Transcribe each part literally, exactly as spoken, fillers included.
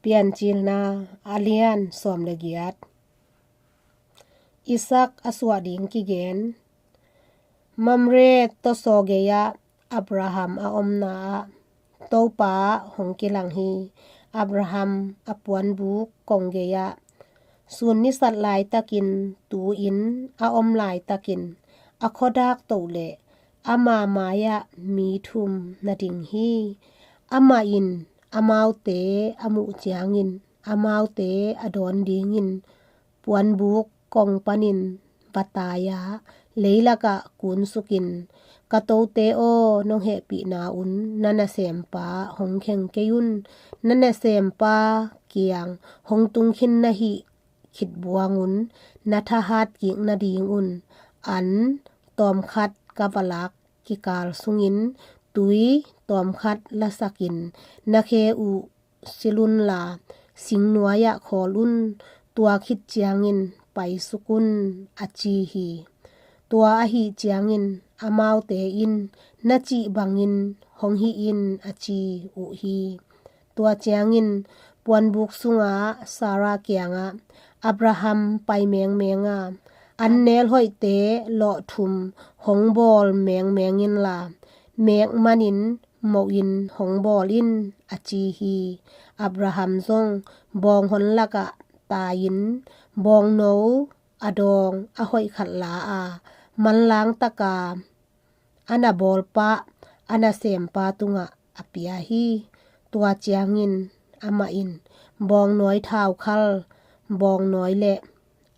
Piancilna a lian sawm le giat. Isak a suah ding kigen. Mamre tawsaw gei-ah Abraham a omna ah Topa hong kilang hi. Abraham a puanbuk kong gei-ah sun nisat laitakin tu-in a om laitakin a khuadak toh leh ama mai-ah mi thum na ding hi. Amah in amaute a muh ciangin amaute a dawn dingin puanbuk kong panin va tai-a leilakah kunsukin, "Ka tote aw, nong hehpihna un na nasempa hong kheng kei un. Na nasempa kiang hong tungkhin na hih khit buangun na thahat kik nadingun an tawmkhat ka va lak kikal sungin tui tawmkhat lasakin na khe uh silh unla, singnuai-ah khawl un. Tua khit ciangin paisuk un," a ci hi. Tua ahih ciangin amaute in, "Na cih bangin hong hih in," a ci uh hi. Tua ciangin puanbuk sunga Sarah kiangah, "Abraham pai mengmeng a, an nel hoihte lawh thum hong bawl mengmeng inla, mek manin mohin hong bawl in," a ci hi. Abraham zong bawnghon lakah tai-in bawngno a dawng a hoih khat la a, manlang taka a na bawlpah a nasempa tungah a pia hi. Tua ciangin amah in bawngnawi thaukhal bawngnawi le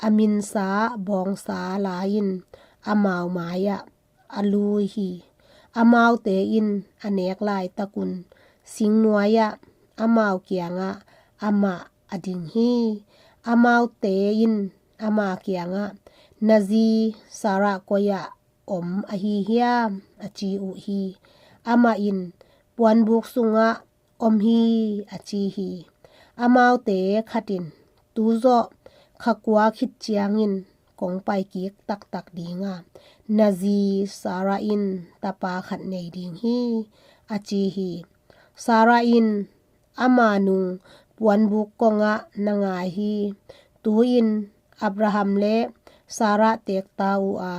a minsa bawngsa la-in amau mai-ah a lui hi. Amaute in a nek laitakun singnuai-ah amau kiangah amah a ding hi. Amaute in ama kiangah, "Na zi Sarah koi-ah om ahi hiam?" a ci uh hi. Amah in, "Puanbuk sungah om hi," a ci hi. Amaute khat in, "Tu zawh kha kua khit ciangin kong paikik taktak ding a, na zi Sarah in tapa khat nei ding hi," a ci hi. Sarah in, "Ama nung puanbuk kongah na ngai hi. Tu-in Abraham le Sarah teek ta uh a,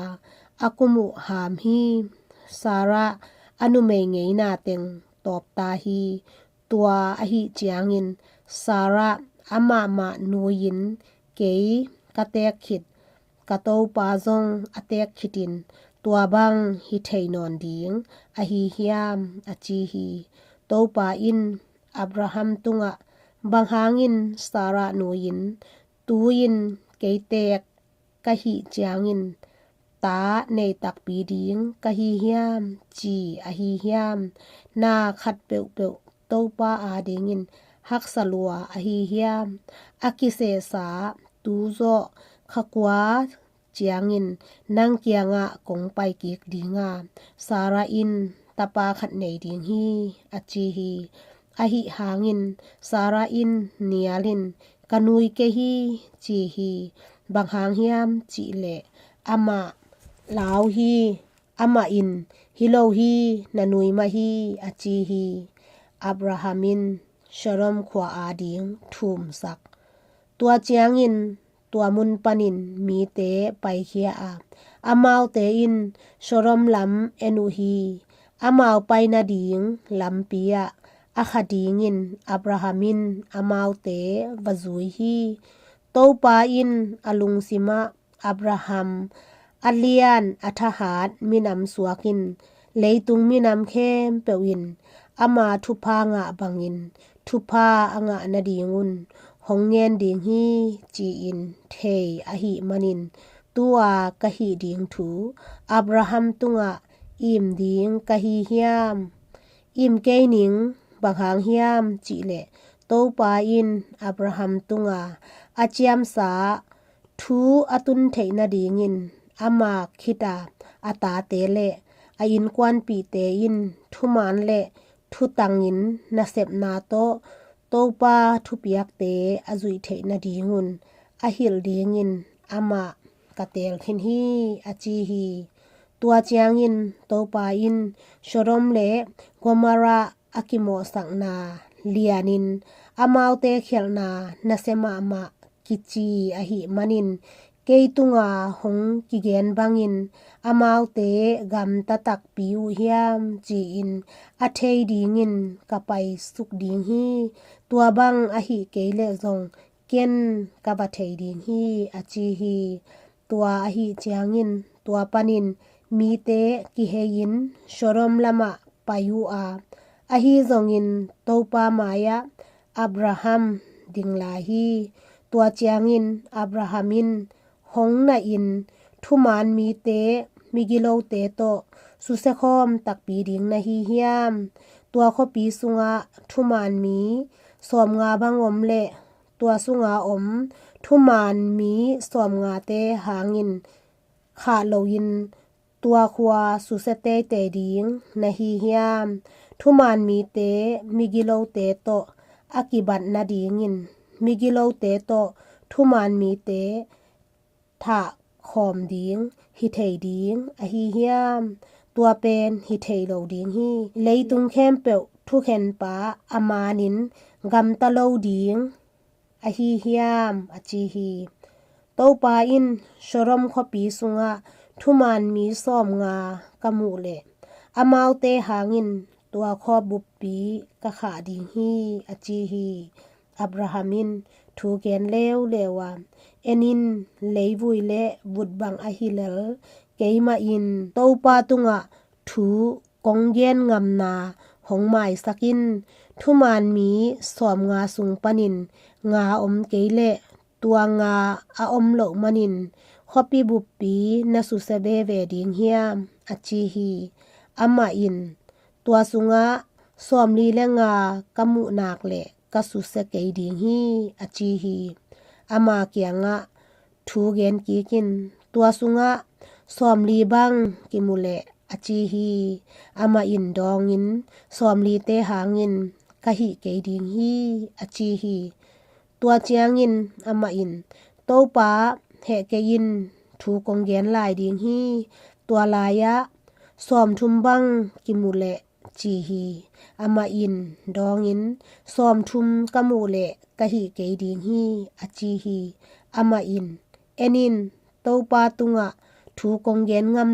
a kum uh ham hi. Sarah a numei ngeina teng tawp ta hi. Tua ahih ciangin Sarah amahmah nuiin kei ka teek khit, ka topa zong a teek khitin tua bang hi thei nawn ding ahi hiam?" a ci hi. Topa in Abraham tungah, "Bang hangin Sarah nuiin, 'Tu-in kei teek ka hih ciangin ta nei takpi ding ka hi hiam?' ci ahi hiam? Na khat peuhpeuh Topa adingin haksa lua ahi hiam? A kisehsa tu zawh kha kua ciangin nang kiangah kong paikik ding a, Sarah in tapa khat nei ding hi," a ci hi. Ahi hangin Sarah in nialin, "Ka nui kei hi," ci hi. "Bang hang hiam cih leh amah lau hi. Amah in, 'Hi lo hi, na nui mah hi,' a ci hi." Abraham in Sodom khua ading thumsak. Tua ciangin tua mun panin mite paikhia a, amaute in Sodom lam en uh hi. Amau pai nading lampi ah a kha dingin Abraham in amaute va zui hi. Topa in a lungsimah, "Abraham, a lian a thahat minam suakin leitung minam khempeuh in ama thupha ngah bangin thupha a ngah nadingun hong ngen ding hi," ci-in thei ahih manin, "Tu-a ka hih ding thu Abraham tungah im ding ka hi hiam? Im kei ning, bang hang hiam cih leh Topa in Abraham tunga a ciamsa thu a tun theih nadingin ama khita a tate le a innkuanpihte in thuman le thutangin nasepna tawh Topa thupiakte a zuih theih nadingun a hilh dingin amah ka teel khin hi," a ci hi. Tua ciangin Topa in Sodom le Gomorrah a kimawhsakna lianin amaute khialhna nasia mahmah kici ahih manin, kei tunga hong kigen bangin amaute gamta takpi uh hiam, ci-in a thei dingin ka paisuk ding hi. Tua bang ahih kei leh zong ken ka va thei ding hi, a ci hi. Tua ahih ciangin tua panin mite kihei-in Sodom lamah pai uh a, ahi zongin Topa mai-ah Abraham ding lai hi. Tua ciangin Abraham in hong nahin, thuman mite migilote tawh susia khawm takpi ding na hi hiam? Tua khuapi sungah thuman mi sawmnga bang om leh tua sunga om thuman mi sawmngate hangin khah loin tua khua susia teitei ding na hi hiam? Thuman mite migilote tawh a kibat nadingin migilote tawh thuman mite thah khawm ding hi thei ding ahi hiam? Tua pen hi thei lo ding hi. Leitung khempeuh thukhenpa a manin gamta lo ding ahi hiam, a ci hi. Topa in, Sodom khuapi sungah thuman mi sawmnga ka muh leh amaute hangin tua khua buppi ka khah ding hi, a ci hi. Abraham in thu gen leuleu a, en in, leivui le vut bang ahi lel, keimah in Topa tungah thu kong gen ngamna hong maisak in. Thuman mi sawmnga sung panin nga om kei leh tua nga a om loh manin khuapi buppi na susia veve ding hiam, a ci hi. Amah in, tua sungah sawmli le nga ka muh nak leh ka susia kei ding hi, a ci hi. Ama kiangah thu gen kik in, tua sungah sawmli bang kimu leh, a ci hi. Amah in dawngin, sawmlite hangin ka hih kei ding hi, a ci hi. Tua ciangin amah in, Topa, heh kei in, thu kong gen lai ding hi. Tua lai-ah sawmthum bang kimu leh, ci hi. Amah in dawngin, sawmthum ka muh leh ka hih kei ding hi, a ci hi. Amah in, en in, Topa tungah thu kong gen ngam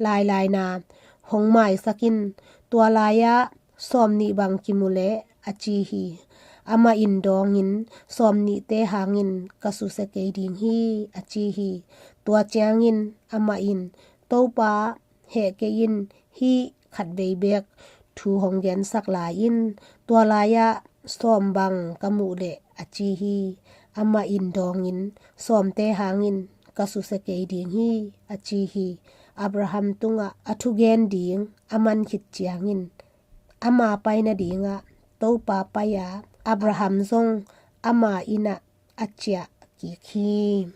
lailaina hong maisak in. Tua lai-ah sawmnih bang kimu leh, a ci hi. Amah in dawngin, sawmnihte hangin ka susia kei ding hi, a ci hi. Tua ciangin amah in, Topa, heh kei in, hih khatvei beek thu hong gensak lai in. Tua lai-ah sawm bang ka muh leh, a ci hi. Amah in dawngin, sawmte hangin ka susia kei ding hi, a ci hi. Abraham tungah a thugen ding a man khit ciangin ama pai nadingah Topa pai a, Abraham zong ama inn ah a ciah kik hi.